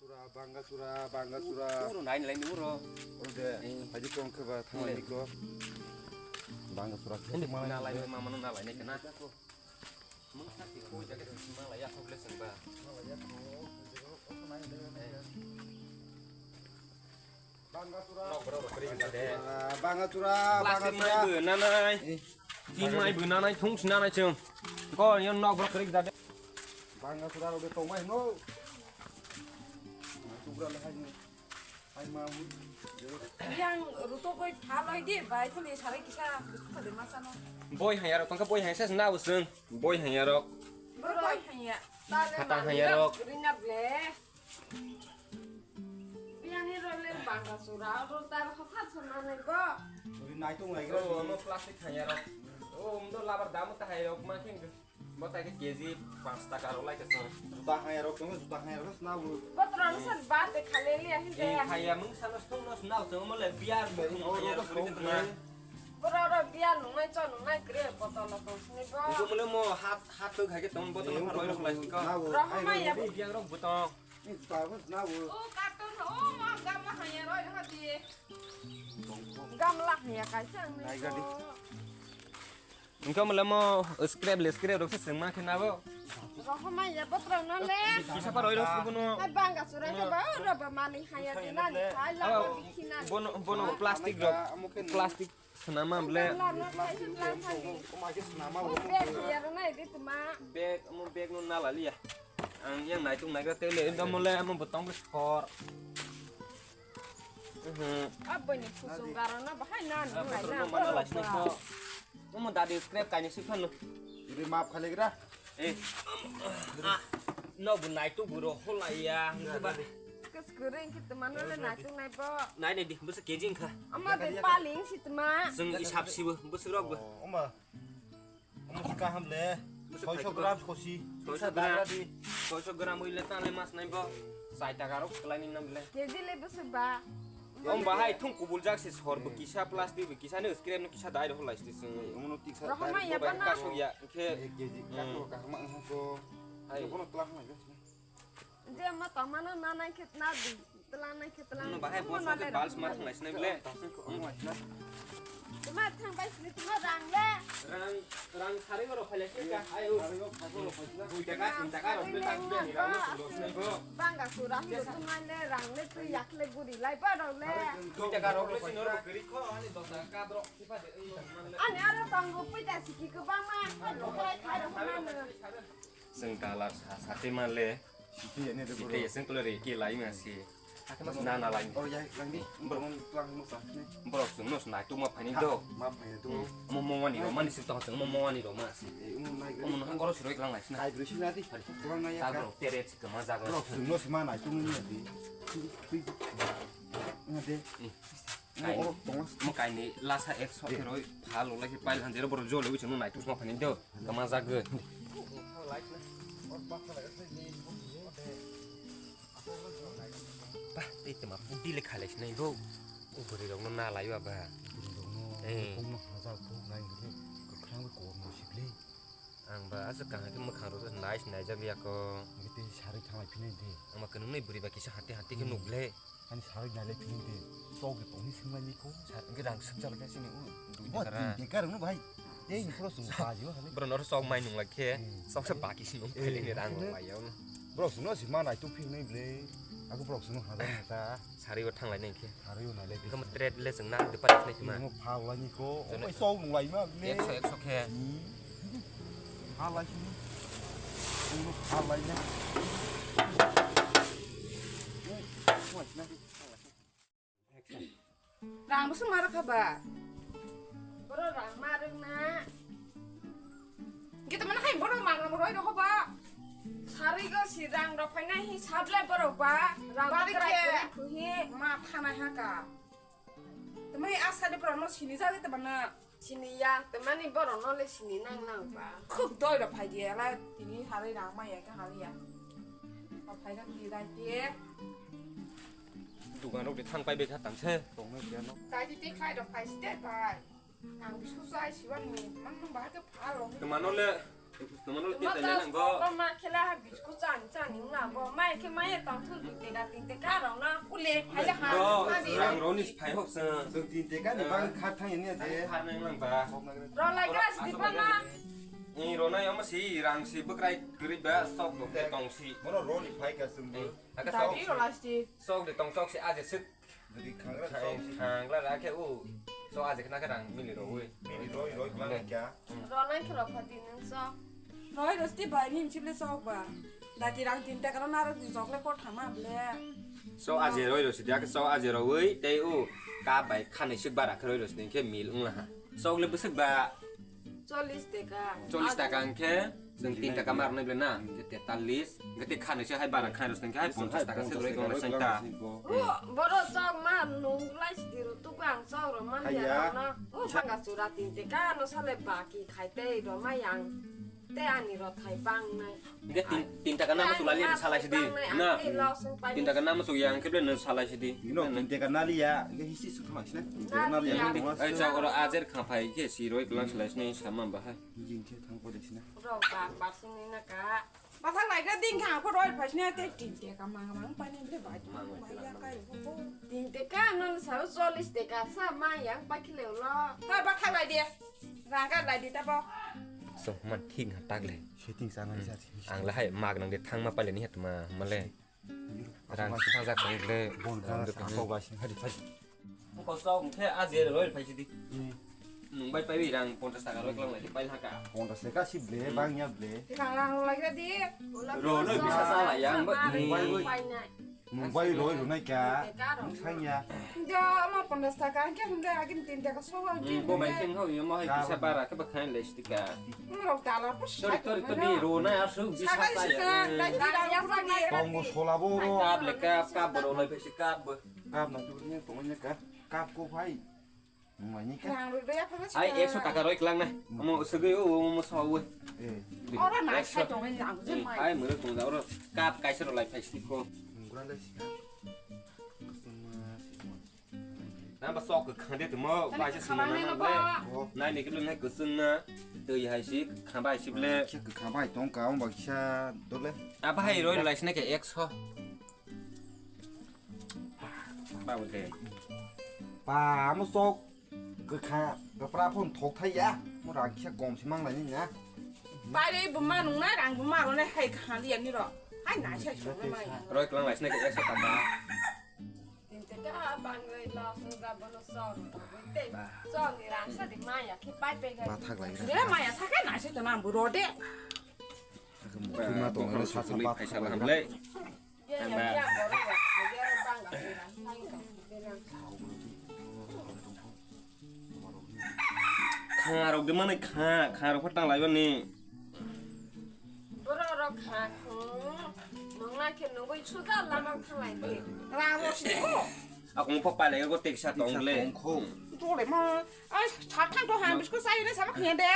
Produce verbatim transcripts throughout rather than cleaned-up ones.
Chura, banga chura, banga chura. Uro nai nai ni uro. Uro de, eh, haji kong khe ba thang lai ko. Banga chura khe. Ini mana nalai, mama no nalai nai kena. Mung sakti ko jaga sima la ya ko blessing ba. Banga chura. Nok bro, bro, kering jade. Banga chura, banga chura. Plastic mai bo nanai. Eh. Tin mai bo nanai, thung si nanai chwng. Ko yon nok bro, kering jade. Banga chura ro de tong mai no. Chukra le hai no. Hai ma mu. Yang ruto koi phalai di, bai thuli sarai kisa, thuli masano. Boi hai aro tongka boi hai ses na usung. Boi hai aro. Boi hai ya. Khatang hai aro. Rinap le. Biyani role banga sura, ro tar hokha sona nai bo. Uri naitung lai gra. Oh, omo plastic hai aro. Oh, omo do labar dam ta hai rok ma king. Bo ta ke K G panch taka rok lai ka song. Juta hai rok tong, juta hai rok na bu. Botro no san ba te khale li ahin de. Eh, hai ya mung san no song no sna song mo le biar mo hai aro. Boro ro biar nung nai chon nung nai kre botol tong sini bo. Ko mo le mo hat hat to khai ke tong botol no roi rok lai ko. Ro ma ya. Biar rok botol. Ni juta bo na bu. O carton, o ma gamla haya roi ha di. Gamla haya kaisa ang ni. Nai gadi. Engka mala mo scrap le scrap rok se sengma khe nabo. Rohoma ya botro no le. Kisa pa roi rok subuno. Ai banga sura ke ba ro ba mani haya di nani. Ai la ba bikhi nani. Bono bono plastic rok. Plastic. Swnama ble. Bag, omo bag no nalaliya. Ang yang naitung naigra tele, endo mole amo botong ke skor. Mhm. Aboni kusung garana bahai nan. Omo dadi scrap kaini sikhanu. Iri map khaligra. Eh. Ah, no bu naitu buro holaiya. Kas kering kita mana le naitung nai bo. Nai nai di, bese K G wngkha. Ama de paling si tma. Jeng isap sibo, bese rok bo. Oma. Oma si kaham le. Soiso gram kosi. Soiso gram. Soiso gram uile tang le mas nai bo. Sai taka rok kelai ni nam le. K G le bese ba. Om bahai thung kubul jak se sor bo kisa plastic bo kisa ne scrap no kisa dai rok lai sti sing. Omo no tiksa. Rohoma ya bana. Kasok ya. Khe ek K G kato kahma ang ko. Hai. Bono tla hma ga. Je ma tama na na nai khet na di. Tla nai khet tla. No bahai bo so ke bals mar thang lai sinai ble. Tama thang bai sini tama rang le. Rang rang sari ro phale ke ka. Hai o. Dui taka tin taka ro phale ta ni rang no sinai bo. Banga sura hi ro tuma le rang le tu yak le guri lai ba ro le. Dui taka ro le sinor bo kri kho ani dos taka kadro. Ani aro tongo puita siki kwbangma, khai khai rok mano. Chwng dalar sa sati male. Siti ya ne de bro. Siti ya chwng tole re ki lai ma si. Na na lai. Oh ya, lang ni. Bro. Tlang mo sa. Bro, chwng no nai tu ma phani do. Ma phani do. Mo mo wani ro mani si tong chwng mo mo wani ro ma si. Mo nai. Mo no hang goro siroi lang lai si na. Hai bro si na di. Tlang na ya. Ta bro, tere chika ma jaga. Bro, chwng no si ma nai tu ni di. Na de. Kaini, mo kaini lasa ekso khe roi phal ulai khe pail hanjero borok jole uichung nai tusma phani do kama jagwi. Bah, tei tama budi le khalai sinai bo. O bwrwi rok no na lai ba ba. Bwrwi rok no. Eh. Kok no haja kok nai hwnkhe kwkhwrang bai kok no sibli. Ang ba aswk kaham khe mwkhang rok nai sinai jak ya ko. Hwnkhe tei sarwi thanglai phini di. Ang ba kwnwi bwrwi ba kisa hati hati khe nuk le. Ani sarwi nailai phini di. Chok de tongni swnglaini ko. Sa-, hwnkhe rang swkjak lai kha sini, o, dui bekar. Bo dui bekar wngno bai. Tei ni phoro swng sa-, baji o hali. Bro, noro chok mai nung lai khe, hmm, chok sa baki si nung, eh, phailini rang nung lai ya, o. Bro, swngno si ma nai tu phini ble. Aku bro, swngno hajar ni ta. Sarwi o thanglai nai khe. Sarwi o nailai. Hwnkhe mo trade le swng nang de pari sinai khe ma. Mo pha lai ni ko. O bai chok nung lai ma ble. Ekso, ekso khe. Hmm. Halai sini. Unu halai na. Rang bwswk ma rwkha ba? Boro rang ma rwkna. Gita mana hai boro ma rang roi rokho ba? Sari go si rang rok phaina hi sable borok ba? Rang bari krai khe krai phuhi. Ma thanai ha ka. Tamo hi asadi borok no sini jagwi tamo na. Sini ya, tamani borok no le sini nang nang ba. Khuk doi rok phai di ala tini halai rang ma ya ka halai ya. Rok phai ka ki dai ti. Dugan rok de thang pai be kha tang se. Tong me ya no. Dai ti ti khai rok phai si de bai. Ang bisu sai si wan mi, mang nang ba ke pha lo. Tamo no le Tuma no te Mata tanya nang bo. Ko ma khela ha bisku chan chan ning na bo. Mai khe mai tong thun tin teka tin teka rong na. Ule, hai ha. Bo, ani. Rang roni phai hok sa. Sung tin teka ni bang khat thang ni ate. Khat nang lang ba. Ro lai kra si pa na. Ni ro na yom si rang si bukrai kri ba sok bo ke tong si. Mono roni phai ka sung bo. Aka Tapi sok. Ro lai si. Sok de tong sok si aje sik. Jadi khangra sok si. Khangra ra khe u. So aje khna khe rang mili ro ui. Mili ro ro kla kya. Ro nang khe ro phati nang sok. Roi rosti bai ni mchip le sok ba. Dati rang tin teka ro narok di sok le ko thama ble. So aje roi rosti dia ke so aje roi tei u ka bai khanai sik bara khe roi rosti ke mil ung ha. Sok le bwswk ba. Chollis teka. Chollis taka hwnkhe chwng tin taka mar nai ble na. Hwnkhe tetallis. Hwnkhe te khanai se hai bara khanai rosti hwnkhe hai ponchas taka se roi kong lai santa. O, boro sok ma nung lai sidi ro tu bang sok ro man dia na. O banga sura tin teka no sale baki khai tei ro ma yang. Te ani ro thai bang nai. Hingke tin, tin taka nama sulali ani salai sidi. Na. Tin taka nama suyang keble no salai sidi. Ino tin taka nali ya, hingke hisi su thang sini. Tin taka nali ya. Ai chok oro ajer khapai ke si roi kelang salai sini sama bahai. Jing ke thang ko desina. Ro ba ba sini na ka. Bathang lai ka ding kha ko roi phai sini te tin taka mang mang pa ni ble ba. Mang ya kai ko. Tin taka non sa chollis taka sa ma yang pa kile lo. Ta bathang lai dia. Rang ka lai di ta bo. So man thik na tak le. Setting sana sa. Ang le hai mag nang de thang ma pale ni het ma male. Rang sa ja kong le. Bon ka sa ko ba sing hari phai. Ko sok khe aje roi phai sidi. Nung bai pai rang ponchas taka roi klang lai pai haka. Ponchas taka si ble bang ya ble. Rang rang lai ka di. Ro no bisa sa la yang ba. Pai nai. Mumbai roi rwnai ka. Teka rok. Thang ya. Hingke omo ponchas taka hingke hingke agini tin taka sogo. Bo bai khe hoi omo hai kisa bara khe bakhan le stika. Rok dala po. Tori tori to di ro na asu bisa sa ya. Tongo sola bo ro. Kap le kap kap bo ro lai phe kap bo. Kap na tu ni to ni ka. Kap ko bhai. Nungmani ka. Rang rwi rwi aphano. Ai, ekso taka roi klang na. Omo segwi o, omo sawi. Eh. Oro na ekso. Sai tong ni ang je mai. Ai, muruk tong da oro. Kap kaisa ro lai phai siko. Nungguran da sika. Kusuma siko. Nang ba sok khande temo, bai se sima na ba. Nai ni kilo nai kusung na. Tei hai si khamba hai si ble. Kisa khamba hai tong ka, omo ba kisa dole. Aba hai roi lai sina ke ekso. Ba bo de. Ba, amo sok. Kwkha, kwpra phone thok thai ya. Mo rang kisa gom si mang lai ni na. Bai rei bo ma nung na rang bo ma ro ne hai kha li ani ro. Hai na sai so mai. Roi klang lai sna ke ekso taka. Tin te ka bang rei lo su ga bo no so ro. Te so ni rang sa di ma ya ke pai pe ga. Ma thak lai. Re ma ya sa ka na se to na bo ro de. Ka mo ma to na sa sa pa thak lai. Tamba. Kha rok de mani kha, kha rok pha tang lai bani. Borok rok kha khung, nong na khe nugui suda lama thang lai di. Rang rok si ko. Ako mo pha pai lai ko teksa tong le. Tong kho. Tole ma, ai sa thang to han bisko sai ne sama khne de.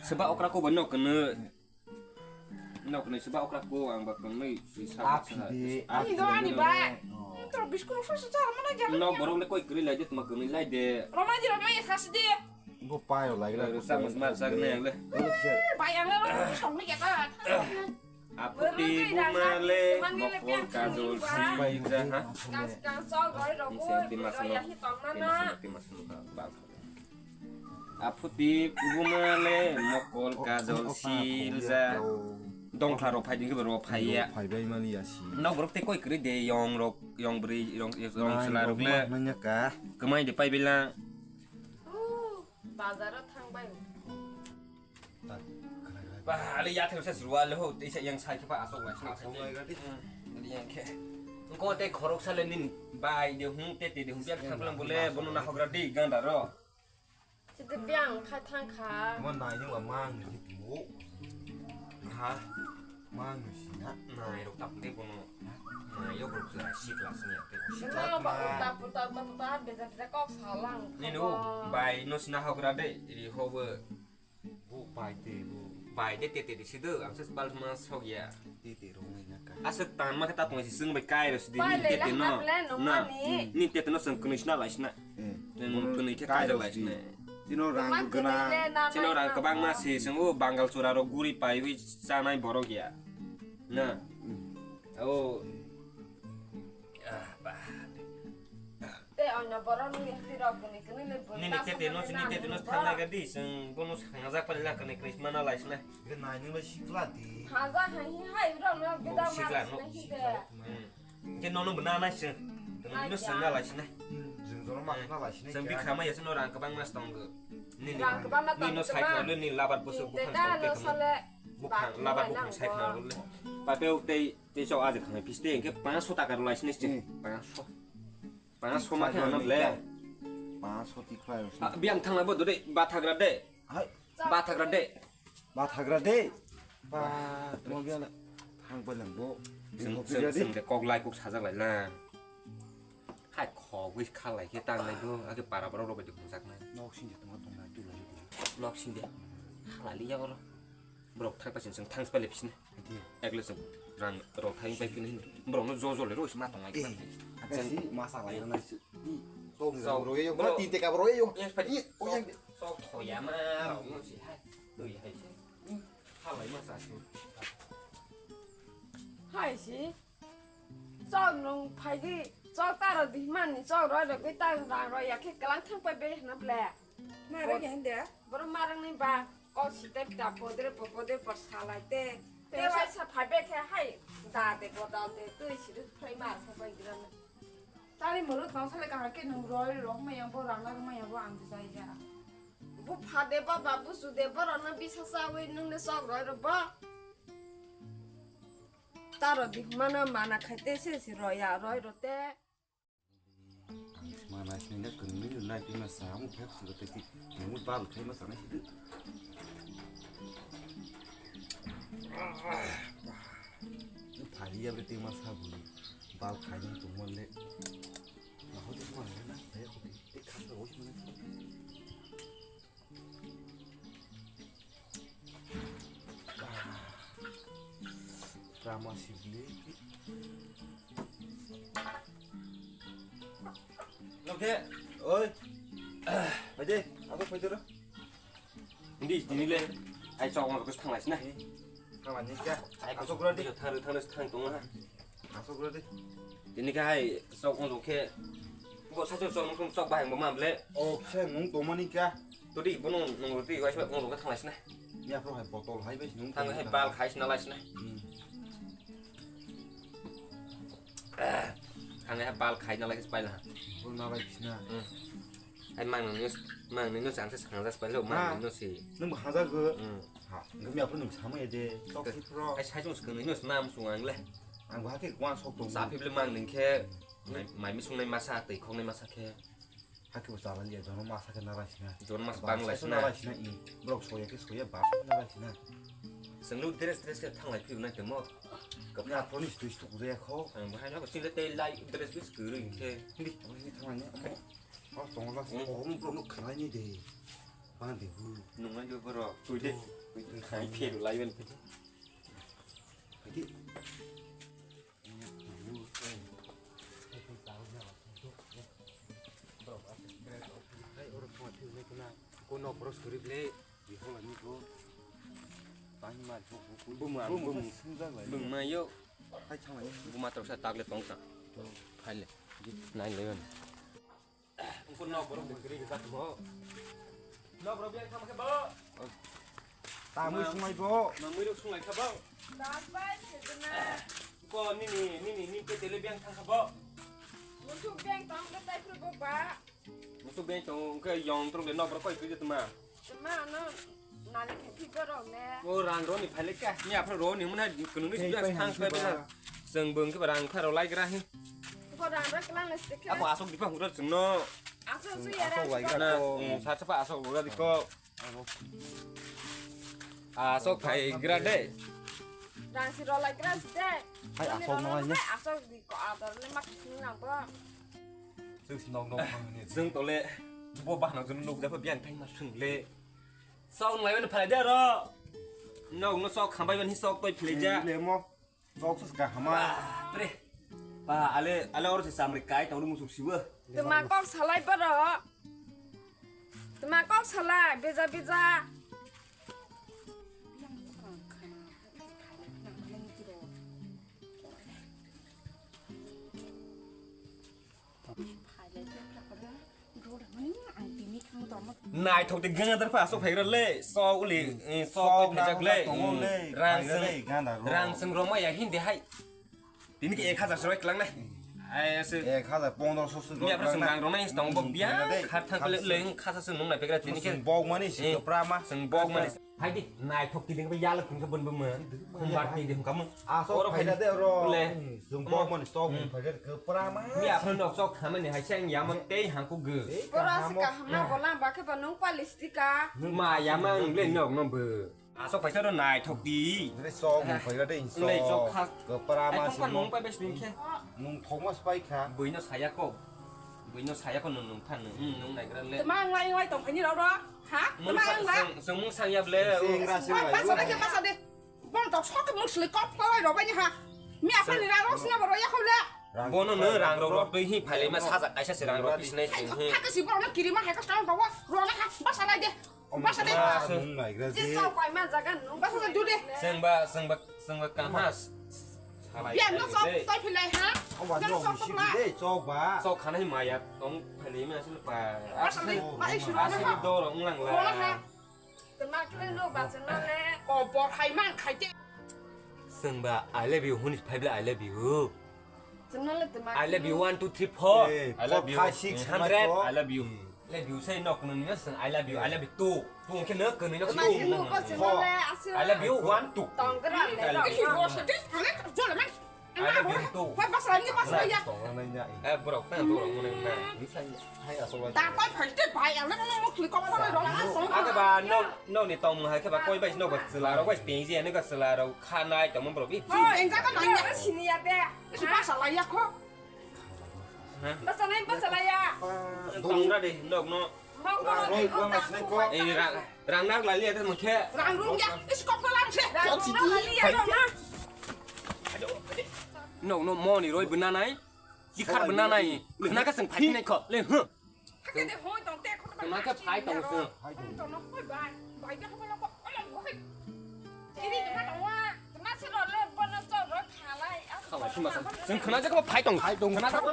Seba okra ko bano kene. Nok ni seba okra ko ang ba kwnwi si sa. Akhi de, akhi de. Ani do ani ba. Tro biskuru so so char mana jam. Nok borok le koi kwrwi lai de tma kwnwi lai de. Roma di roma ya sas de. Bo payo lai la. Sa mas mar sa ne le. Bai ang le song ni ka. Aputi buma le mokol kajol si ja ha. Kas kas so goi ro. Ni se ti mas no. Ti mas no, ti mas no ba. Aphuti buma le mokol kajol silja. Dongkha rok phai dingkhe rok phai ya. Phai bai mani ya si. Nok borok te koi kwrwi de yong rok, yong bwrwi, yong, yong chwla rok le. Nanya ka. Kwmai de pai bila. Bazar o thang bai. Ba le ya thang sa sruwa le ho, te sa yang sai khe pa asok lai. Asok lai ga di. Yang khe. Ko te khorok sa le nin bai de hung te te de hung biak thang lang bole bono na hogra di ganda ro. Chidi biang khai thang kha. Mo nai ni wa mang ni bu. Ha? Mang ni si na. Nai rok tap de bono. Nai yok rok jara si class ni ate. Sila ba uta puta uta puta beza beza kok salang. Ni no bai no sina hogra de ri ho bo. Bu bai te bu. Bai de te te de si do ang ses bal ma sok ya. Te te rong ni na ka. Asuk tan ma khe ta tong si sung bai kai ro si di ni te te no. Na. Ni te te no sung kuni sina lai sina. Ni kuni khe kai lai sina. Chino rang gana. Chino rang kwbangma se, chwng o Bangal chura rok guri paiwi chanai borok ya. Na. O. Ah, ba. Tei onno borok nini hati rok kwnwi kwnwi le bwrwi. Nini kete no, nini kete no thangnai ga di, chwng bono sangjak pali la kwnwi kwnwi mana lai sinai. Nai nung le sikla di. Haja hai hi hai rok no gidang sikla no. Hwnkhe nono bo nanai se. Nono sengna lai sinai. Jeng jono ma na lai sinai. Jeng bikha ma yasno rang kwbang mas tongo. Ni ni. Rang kwbang ma tongo. Ni no sai khna ni labar boso bukhang sale. Bukhang labar bukhang sai khna le. Pape tei tei chok aje khna piste hwnkhe panch sho taka ro lai sinai se. Panch sho. Panch sho ma khe no le. Panch sho ti khlai ro. Biang thangna bo dode bathagra de. Hai. Bathagra de. Bathagra de. Ba, mo biang thang pa lang bo. Seng seng de kok lai kok sajak lai lang. Hai khogwi khalai khe tang lai do, ake para borok rok bai hwnjak nai. Nok sing je tongma tong nai tu lai. Nok sing je. Khalai liya oro. Borok thang pa sing sing thang pa lepsini. Ekle sing rang rok thang pai kini. Borok no jo jo le ro sima tong lai. Sing masa lai nai. Tong rok yo. Ba tin te ka rok yo. Sok thoya ma rok no si hai. Twi hai se. Halai ma sa su. Hai si. Chok nung phaidi, chok taro di mani, chok roi roi gwi tang rang roi ya khe kelang thang pai be hna ble. Ma rang ya hinde? Boro ma rang ni ba, kok si te pita podre po podre por salai te. Te wai sa phai be khe hai, da de bodal de, twi si rw phai ma sa pai gira na. Tari molo tong sale kahar ke nung roi rok ma yang bo rang na ma yang bo ang jai ja. Bu pha de ba, ba bu su de, boro no bisa sa wi nung ne chok roi rok ba. Taro di humano mana khaite se si roya roi rote. Mana sini na kunu ni nai pima sa mu phek su rote ti mu bal khai ma sa na si. Phari ya bete ma sa bu bal khai ni tu mo le. Na ho de ma na na de ho de kha ro ho. Drama sibli. Oke. Oi. Aje, apa paidoro? Hindi, dinile. Ai chok mo kus thanglai sina. Thanglai ni kya? Ai asok gura di. Thang thang thang tong ha. Asok gura di. Tini khe hai chok wng khe bo sa chok chok nung chok bahai bo ma ble. O khe nung tongmani khe. Todi bono nung roti wai sa wng khe thanglai sina. Ya pro hai botol hai bai nung. Thang hai bal khai sina lai sina. Hmm. Thang hai bal khai na lai pai la. Bol na lai sina. Hmm. Hai mang nung news mang nung news ang se sang jas pai lo mang nung si. Nung bo hajar go. Hmm. Ha, nung mi apro nung sama ya de. Sok si pro. Hai sai chung sung nung news mam sung ang le. Ang ba ke kwang sok tong. Sa phibli mang ning khe mai mi sungnai masa tei khongnai masa khe. Hakhe bo chala liya jono masa khe narai sina. Jono masa bang lai sina. Narai sina i. Borok soya khe soya ba narai sina. Senglu dress dress khe thanglai phibnai temo. Kapna pronis tu stuk je kho. Ang bahai no sile tei lai dress bis kuru khe. Hindi. Ang ni thanglai ni amo. Ang tong la. Ang borok no khalai ni de. Bang de hu. Nung lai jo borok. Tui de. Khai phir lai ben. Hindi. Kono boros guri ble, bihong ani ko. Pani mar ko. Buma, buma. Buma yo. Hai thang lai. Buma trok sa tak le tong ta. Phai le. Nai le. Ungkun nok borok bo giri gijak bo. Nok borok biang thang khe bo. Tamui sungai bo. Mamui rok sungai kha bo. Dabai sedena. Ko nini, nini, nini ke tele biang thang kha bo. Musuk biang tong ke tai phru bo ba. Musuk biang tong ke yong tong de nok borok koi kri tuma. Tuma no. Nani khe phi borok ne. O rang roni phaile ka. Ni aphro roni muna kunung ni sibra thang khlai bela. Seng bung ke rang kharo lai gra hi. Ko rang ra klan le sik. Ako asok dipa hura sung no. Asok su ya asok lai gra ko. Sa sa pa asok gra di ko. Asok phai gra de. Rang si ro lai gra de. Hai asok no lai ne. Asok di ko ador le mak sing na ba. Sing si nok nok mang ne. Sing to le. Bo ba no jun nok ja pa biang thai ma sung le. Sok nung lai mani phalai de aro. Nok no sok khambai mani sok toi phalai ja. Lemo. Sok sus ka hama. Pre. Pa ale ale oro se samri kai tong musuk siwa. Tuma kok salai boro. Ma kok salai, beja beja. Naithok de gangadar pha asok phaigra le, sok uli, eh, sok sok phai jak le, naithok tongo le, rang phaigra seng, le, ganda ro. Rang seng roma ya hindi hai. Tini ke ek hazar sroi klang nai. Ai, ase. Ek hazar pondro so sroi. Ni apra seng rang rong nai tong bo biya. Phaigra de, khat thang kale khasa le, khasa seng nung nai phaigra tini ke. Seng bok mani, eh, seng pra ma. Seng bok mani. Hai di, naithok tini ke yala kung ke bon bon ma. Khumbar tini de hum kamu. Asok oro phaida phai de ro. Le. Seng bok mani sok phaigra ke pra ma. Ni apra nok sok khamani hai seng yamang tei hangku ge. Pura se kaham na bolam ba khe ba nung palistika. Ma yamang le nok no bo. Asok paisa ro naithok di. Re sok mung paira de sok. Nai sok kha. Kopara ma. Ai thok kha simo. Nung pai bes nung khe. Nung thok mas pai kha. Buino saya ko. Buino saya ko nung nung than nung. Hmm, nung nai gra le. Tma ngai ngai tong phani ro ro. Ha? Mung tma sa-, ngai. Seng, seng mung sang yab le. Seng ra seng ra. Basa de ke basa de. Bon tok sok mung sli kop ko ro bai ni ha. Mi apa ni ra ro sna ro ya ko le. Bono no rang ro ro twi hi phale ma sajak kaisa se rang ro twi sinai sing hi. Hai ka si bono kiri ma hai ka tang ro ro na ha basa lai de. Basa de. Basa. Nung naigra je. Jisau pai man jaga nung. Basa de dude. Sengba, sengba, sengba kahas. Salai. Biar no sok toi philai ha. Oba no sok bisi de sok ba. Sok khana hi maya tong phale ma asil pa. Basa de. Ba isu ro na ha. Asil doro unglang la. Ro na ha. Tma kle no ba chana le. Ko bor hai man khai te. Sengba I love you huni phaible I love you. Chana le tma. I love you one two three four. Eh, I love you five six hundred. I love you. Love you sai nok nung ni seng I love you, I love you two. Two ke nok nung ni nok two. Tma kle no ba chana le asil. I love you one two. Tong gra le. I love you. Ro se de, ale jole man. Ada pintu. Hoi, basa lagi, basa lagi. Tong nang ya. Eh, bro, kan tu orang mana na? Bisa ya. Hai asal aja. Dapat pasti baik, ale mau klik kau mana dong? Ada ba no no ni tong hai ke ba koi ba no ba sela ro ba ping ji ne ka sela ro khanai tong bro bi. Oh, enggak kan nanya. Sini ya deh. Itu basa lagi aku. Basa lagi, basa lagi ya. Tong ra de nok no. Rang roi ko ma sinai ko. Eh, rang, rang nak lali ada mungkin. Rang rung ya, is kok pelang sih. Rang rung nak lali ya dong ha. No, no, moni roi benanai. Jikar benanai. Kena ka seng phai nai ko. Le, huh. Kena ka phai tong seng. Khawa sima seng. Seng kena jaka phai tong. Phai tong. Kena jaka.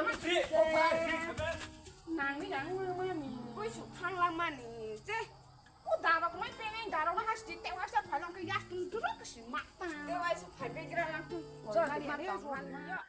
Nangni nang mani. Koi su thang lang mani. Je. O darok mai pengai darok na hasti te wasa phalong ke yas tum duro ke si ma ta. Te wai su phai be gra lang tum. Jor ma ta.